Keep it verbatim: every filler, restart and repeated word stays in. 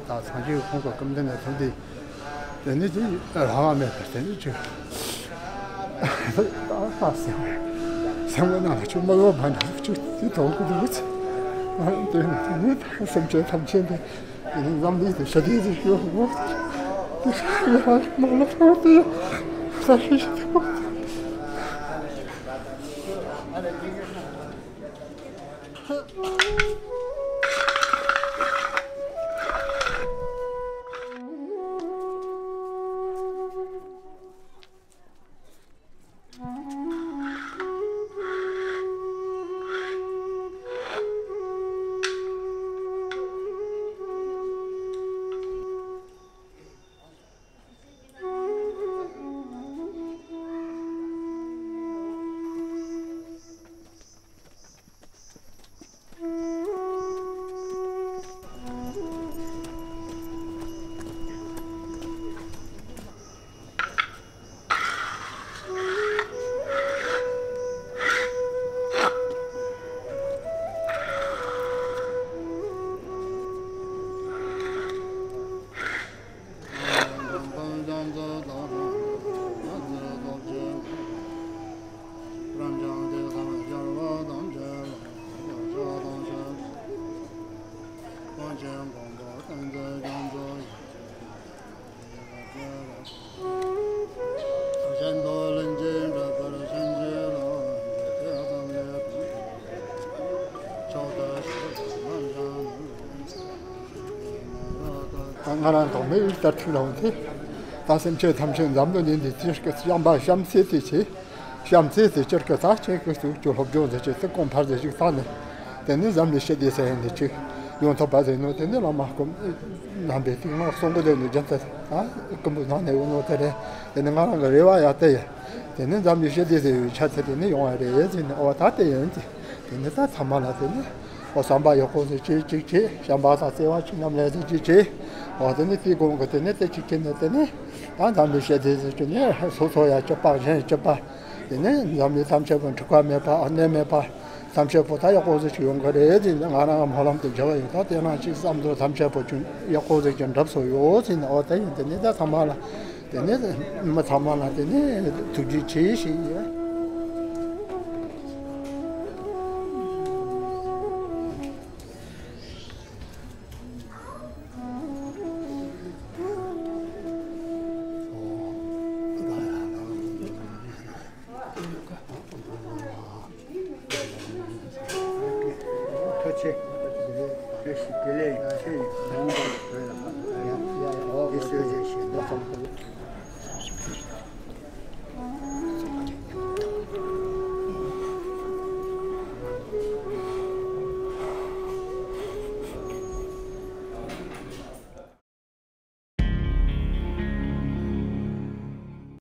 ད་སངས་རྒྱས་ཁོང་གི་སྐུ་མདུན་ལ་ཐོན་ཏེ། དེ་ནས་ཅི་རང་དབང་མེད་པར་དེ་ནས་ཅི། ད་ད་སེམས་སེམས་ཀྱི་ནང་ལ་ཅི་མི་ལོ་བ་འདྲ་ཅི་དེ་ཐོག་གི་འདུག་ཚེ། དེ་ནས་དེ་ནས་ད་སེམས་ཅན་ཐམས་ཅད་དེ་དེ་ནས་འཛམ་གླིང་དུ་ཞི་བདེ་ཅིག་ཡོང་ངོ་། དེ་ཧྲ་ཡོང་མ་ལོ་ཐོག་དེ་ས་ཧྲི་ཞི་ཐོག་ང་རང་ཐོག་མེད་ལྟར་ཐུག་ལ་འོང་སྟེ། ད་སེམས་ཅན་ཐམས་ཅད་འཛམ་བུ་གླིང་འདི་ཅིར་གི་བྱམས་པ་བྱམས་བརྩེ་དེ་ཆེ། བྱམས་བརྩེ་དེ་ཅིར་གི་ད་ཁྱེད་ཀྱི་ཐུགས་ཀྱི་སློབ་སྦྱོང་དེ་ཆེ་ཚིག་གོང་འཕར་དེ་ཞིག་བཏང་ནས། དེ་ནས་འཛམ་གླིང་ཞི་བདེ་ཟེར་ཡ་འདི་ཅིག་ཡོང་ཐུབ་པ་ཟེར་ནོ། དེ་ནས་བླ་མ་སྐུ་རྣམ་པའི་ཐུགས་སྣང་གསུང་གི་སྡོད་ནས་རྒྱུན་དུ་ད་སྐུ་འབུལ་གནང་ནས་ཡོང་ནོ་དེ་རེད། དེ་ནས་ང་རང་གི་རེ་བ་ཡག་དེ་ཡིན། དེ་ནས་འཛམ་གླིང་ཞི་བདེ་ཟེར་བའི་ཆ་དེ་དེ་ནས་ཡོང་བ་རེད་ཟེར་ནས། ཨོ་ད་དེ་ཡིན་ཏེ། དེ་ནས་ད་ཚང་མ་ལ་དེ་ནས་ཨོ་བསམ་པ་ཡག་པོ་ཟེར་ཅིག་ཅིག་བྱེད། བྱམས་པ་དང་བརྩེ་བ་ཅིག་རྣམས་ལ་ཟེར་ཅིག་བྱེད། ཨོ་དེ་ནས་དེའི་གོང་གི་དེ་ནས་དེ་ཅིག་བྱེད་ནས་དེ་ནས་ད་འཛམ་གླིང་ཞི་བདེ་ཟེར་རྒྱུ་ནས་སོ་སོ་ཡ་སྐྱིད་པ་གཞན་སྐྱིད་པ། དེ་ནས་འཛམ་གླིང་ཐམས་ཅད་པོ་འཁྲུག་པ་མེད་པ་ཨ་ནེ་མེད་པ། ཐམས་ཅད་པོ་ད་ཡག་པོ་ཟིག་ཅིག་ཡོང་གི་རེད་ཟེར་ནས་ང་རང་སྨོན་ལམ་དེ་རྒྱག་གི་ཡོད། ད་དེ་ནང་ཅིག་བསམ་ཚུལ་ཐམས་ཅད་པོ་ཅུང་ཡག་པོ་ཟིག་ཅིག་འགྲུབ་སོང་ཡོད་ཟེར་ནས། ཨོ་དེ་ཡིན། དེ་ནས་ད་ཚང་མ་ལ་དེ་ནས་མི་ཚང་མ་ལ་དེ་ནས་ཐུགས་རྗེ་ཆེ་ཞུ་ཡོད། ཐུགས་རྗེ་ཆེ། བཀྲ་ཤིས་བདེ་ལེགས། ཆེ་ཡོང་བར་བོད་ལ་ཡ་ཡ་ཡ་ཡ་ཡ་ཡ་ཡ་ཡ་ཡ་ཡ།